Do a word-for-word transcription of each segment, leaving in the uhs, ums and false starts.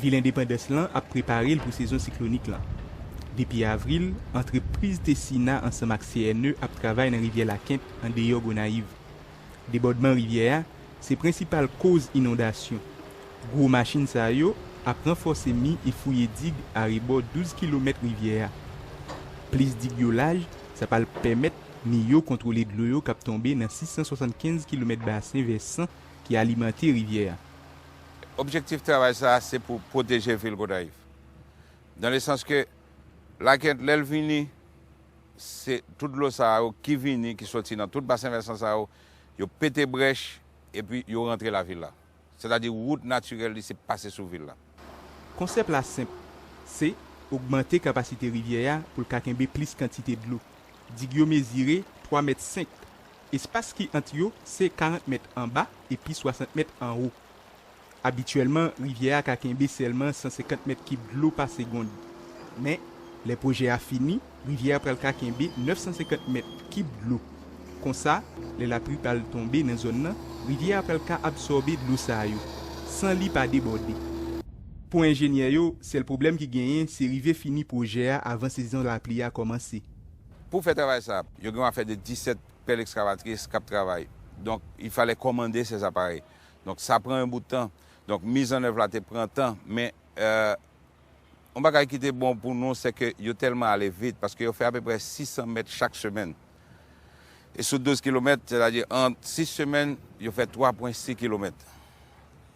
Vil Endepandans lan ap prepare l pou sezon siklonik lan. Depi avril, antrepriz Tessina ansanm ak C N E ap travay nan rivyè Lakent andeyò Gonayiv. Debòdman rivyè a se prensipal koz inondasyon. Gwo machin sa yo ap ranfòse mi e fouye dig arebò douz kilomèt rivyè a. Plis dig yo laj, sa pral pèmèt mi yo kontwole dlo yo k ap tonbe nan sis san swasannkenz kilomèt basen vèsan ki alimante rivyè a. Objektif travay sa a se pou pwoteje vil Gonayiv. Dans le sens que Lakent, lè l vini, se tout dlo sa yo ki vini, ki soti nan tout basen vèsan sa yo, yo pete brèch epi yo rantre lavil la. Sètadi wout natirèl li se pase sou vil la. Konsèp la senp, se ogmante kapasite rivyè a pou l ka kenbe plis kantite dlo. Dig yo mezire twa mèt senk. Espas ki ant yo se karant mèt anba epi swasant mèt anwo. Abityèlman, rivyè a ka kenbe sèlman san senkant mèt kib dlo pa segonn. Men, lè pwojè a fini, rivyè a pral ka kenbe nèf san senkant mèt kib dlo. Konsa, lè lapli pral tonbe nan zòn nan, rivyè a pral ka absòbe dlo sa yo, san li pa debòde. Pou enjenyè yo, sèl pwoblèm ki genyen se rive fini pwojè a avan sezon lapli a kòmanse. Pou fè travay sa, yo gen dwa fè de disèt pèl ekskavatris k ap travay. Donk, il fallait commander ces appareils. Donk, sa pran yon bout tan. Donk, mizannèv la te pran tan, men, euh, yon bagay ki te bon pou nou, se ke yo tèlman ale vit, paske yo fè apeprè sis san mèt chak semèn. E sou douz kilomèt, sètadi an sis semèn, yo fè twa pwen sis kilomèt.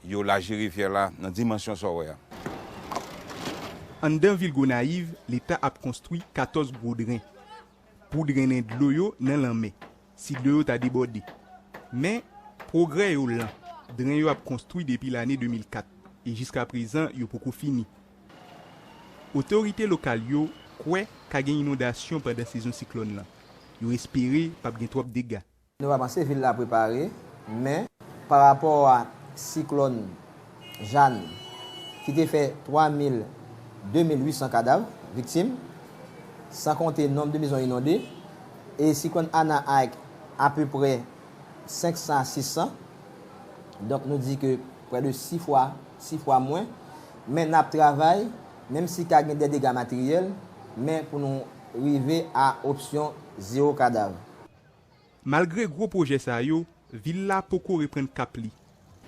Yo laji rivyè la nan dimansyon sa w wè a. Anndan vil Gonayiv, Leta ap konstwi katòz gwo dren pou drennen dlo yo nan lanmè, si dlo yo ta debòde. Men, pwogrè yo lan. Dren yo ap konstwi depi lane de mil kat, e jiska prezan, yo poko fini. Otorite lokal yo kwè ka gen inondasyon pandan sezon siklòn lan. Yo espere p ap gen twòp dega. Nou pa panse vil la prepare, men pa rapò a siklòn Jeanne, ki te fè twa mil, de mil uit san kadav, viktim, san konte nonb de mezon inonde, e siklòn Ana, Ike, apeprè senk san a sis san. Donk, nou di ke prè de sis fwa, sis fwa mwen. Men n ap travay, menm si ka gen de dega materyèl, men pou nou rive a opsyon zewo kadav. Malgre gwo pwojè sa yo, vil la poko reprann kap li.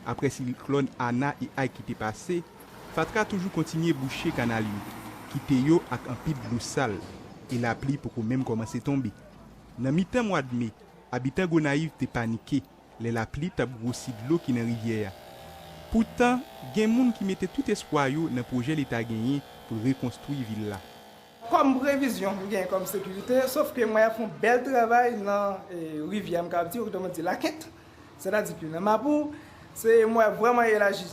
Apre siklòn Ana e Ike ki te pase, fatra toujou kontinye bouche kanal yo, kite yo ak anpil dlo sal, e lapli poko menm kòmanse tonbe. Nan mitan mwa d me, abitan Gonayiv te panike lè lapli t ap gwosi dlo ki nan rivyè a. Poutan, gen moun ki mete tout espwa yo nan pwojè Leta genyen pou l rekonstwi vil la. Kòm previzyon, m gen kòm sekirite, sof ke mwen ap fè yon bèl travay nan, e, rivyè, m kapab di, otoman di Lakent. Sètadi ke nan Mapou, se mwen ap vrèman elaji,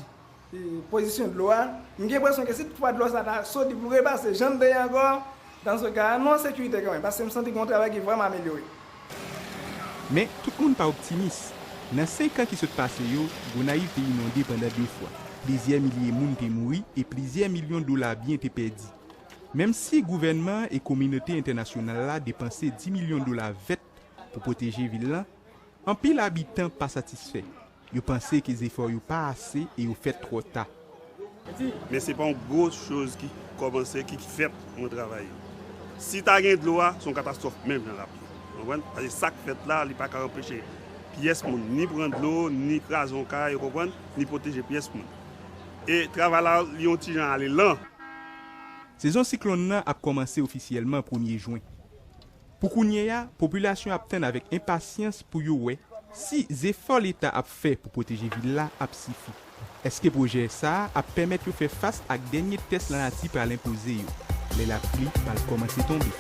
e, pozisyon dlo a. M gen enpresyon ke si toutfwa dlo sa ta soti pou repase jan l te ye ankò, dans ce cas, nou an sekirite kanmenm, paske m santi gen yon travay ki vrèman amelyore. Men, tout moun pa optimis. Nan senk an ki sot pase yo, Gonayiv te inonde pandan de fwa. Plizyè milye moun te mouri e plizyè milyon dola byen te pèdi. Menm si gouvènman an e kominote entènasyonal la depanse dis milyon dola vèt pou pwoteje vil lan, anpil abitan pa satisfè. Yo panse ke zefò yo pa ase e yo fèt twò ta. Men se pa yon gwo choz ki kòmanse, ki, ki fèt nan travay yo. Si ta gen dlo a, se yon katastwòf menm jan l ap ye. Ou konprann? Paske sa k fèt la, li pa ka anpeche pyès moun ni pran dlo, ni kraze yon kay, ou konprann, ni pwoteje pyès moun. E travay la, li yon ti jan ale lan. Sezon siklòn nan ap kòmanse ofisyèlman premye jen. Pou kounye a, popilasyon ap tann avèk enpasyans pou yo wè si zefò Leta ap fè pou pwoteje vil la ap sifi. Èske pwojè sa a ap pèmèt yo fè fas ak dènye tès lanati pral enpoze yo, lè lapli pral kòmanse tonbe?